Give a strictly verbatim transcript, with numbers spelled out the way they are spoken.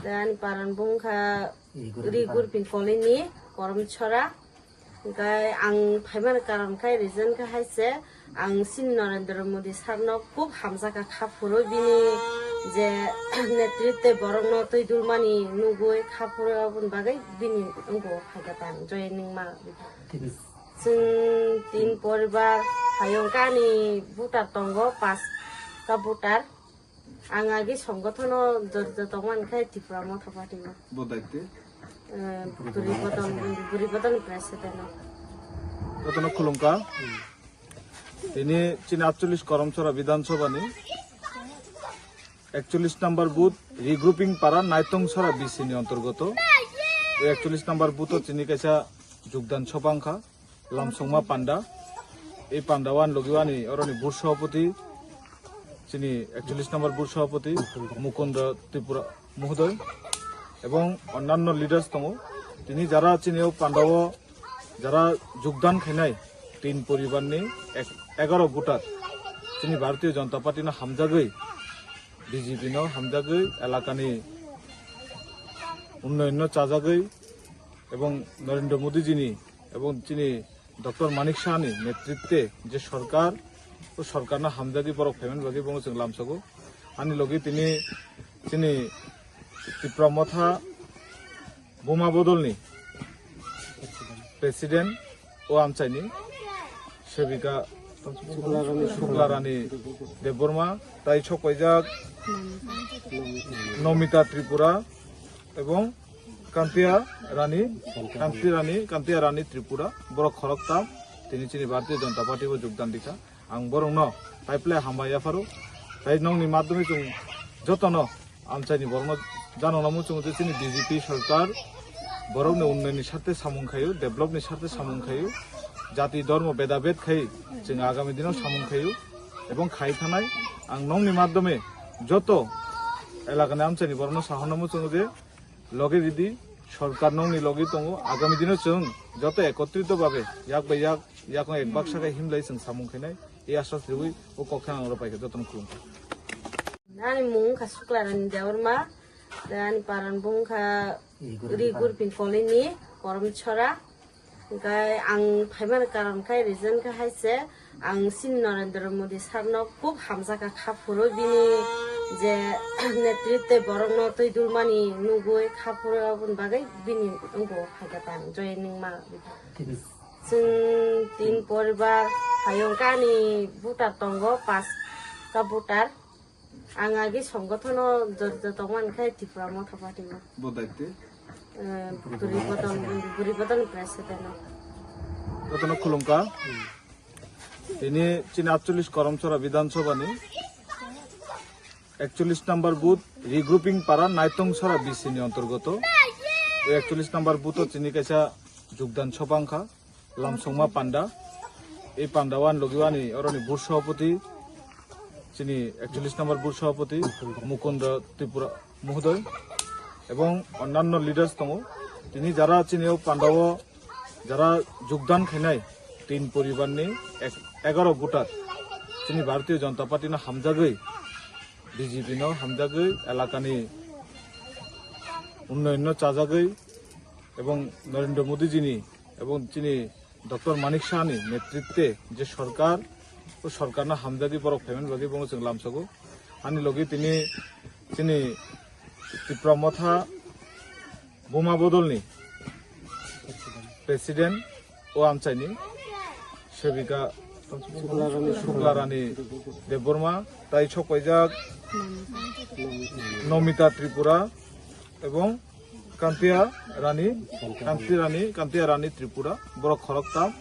Tei ani paran bung kha Rigurping Colony, Koromchora. Hingke ang phaimani karon khe reason khe hai se, ang chini Narendra Modi sir no khub hamjakha kha phuru bini je netritwe borok no twi dulmani nugwi kha phuru aboni bagwi bini wngkha kha tang joining ma. Chwng tin poribar hayung kani voter tongo, pas ta voter. Ang agi songothono jorito tongmani khe Tipra Motha Party-o. Bo daitwi? Eh, Buri Bodol, Buri Bodol President-o. Jotono khulumkha. Tini chini atchollish Koromchora Bidhan Sabha ni ekchollish number booth, Regrouping Para, Naitong Sora B C ni antargoto. Ei ekchollish number booth o chini kaisa jogdan sabha wngkha. Lamsongma panda. Ei panda o ani logi o ani oroni booth sabhapati, chini ekchollish number booth sabhapati Mukunda Tripura mohodoy ebong onnanno leaders tongo. Tini jara chini o panda o jara jogdan khainai tin poribar ni ek-, egaro voter chini Bharatiya Janata Party no hamjagwi, B J P no hamjagwi, elakani unnoyon no chajagwi, ebong Narendra Modi ji ni ebong chini Doctor Manik Saha ni netritwe je sorkar, o sorkar no hamjagwi borok phaimani bagwi bono chwng lamsogo. Ani logi tini chini Tipra Motha Buma Bodol ni President o amchaini Sevika Shukla Rani Debbarma, tai sok paijak Nomita Tripura, ebong Kantiya Rani, Kanti Rani, Kantiya Rani Tripura, borok khoroktham tini chini Bharatiya Janata Party o jogdan dikha. Ang borokno taiple hambai yapharo. Tai nongni madhyome chwng jotono amchaini borokno janona muchungo je chini B J P sorkar borokni unnayonni sarthe samung khaio, developni sarthe samung khaio, jati dhormo bedabed khai chwng agami dino samung khaio, ebong khai thanai. Ang nongni madhyome joto elakani amchaini borokno sahorna muchungo je loge ridi, sorkar nongni loge tongo, agami dino chwng joto ekotrito babe yak bai yak, yakung ek baksa khe himlai chwng samung khainai, ei asas riwi o kok khe ang ropai khe jotono khulumkha. Ani mung wngkha Sukla Rani Debbarma, tei ani paran bung wngkha Rigurping Colony, Koromchora. Hingke ang phaimani karon khe reason khe hai se, ang chini Narendra Modi sir no khub hamjakha kha phuru bini je netritwe borok no twi dulmani nugwi kha phuru aboni bagwi bini wngkha kha tang joining ma. Chwng tin poribar hayung kani voter tongo, pas ta voter. Ang agi songothono jorito tongmani khe Tipra Motha Party-o. Bo daitwi? Eh, Buri Bodol, Buri Bodol President-o. Jotono khulumkha. Tini chini atchollish Koromchora Bidhan Sabha ni ekchollish number booth, Regrouping Para, Naitong Sora B C ni antargoto. Ei ekchollish number booth o chini kaisa jogdan sabha wngkha. Lamsongma panda. Ei panda o ani logi o ani oroni booth sabhapati, chini ekchollish number booth sabhapati Mukunda Tripura mohodoy ebong onnanno leaders tongo. Tini jara chini o panda o jara jogdan khainai tin poribar ni ek-, egaro voter chini Bharatiya Janata Party no hamjagwi, B J P no hamjagwi, elakani unnoyon no chajagwi, ebong Narendra Modi ji ni ebong chini Doctor Manik Saha ni netritwe je sorkar, o sorkar no hamjagwi borok phaimani bagwi bono chwng lamsogo. Ani logi tini chini Tipra Motha Buma Bodol ni President o amchaini Sevika Shukla Rani Debbarma, tai sok paijak Nomita Tripura, ebong Kantiya Rani, Kanti Rani, Kantiya Rani Tripura, borok khoroktham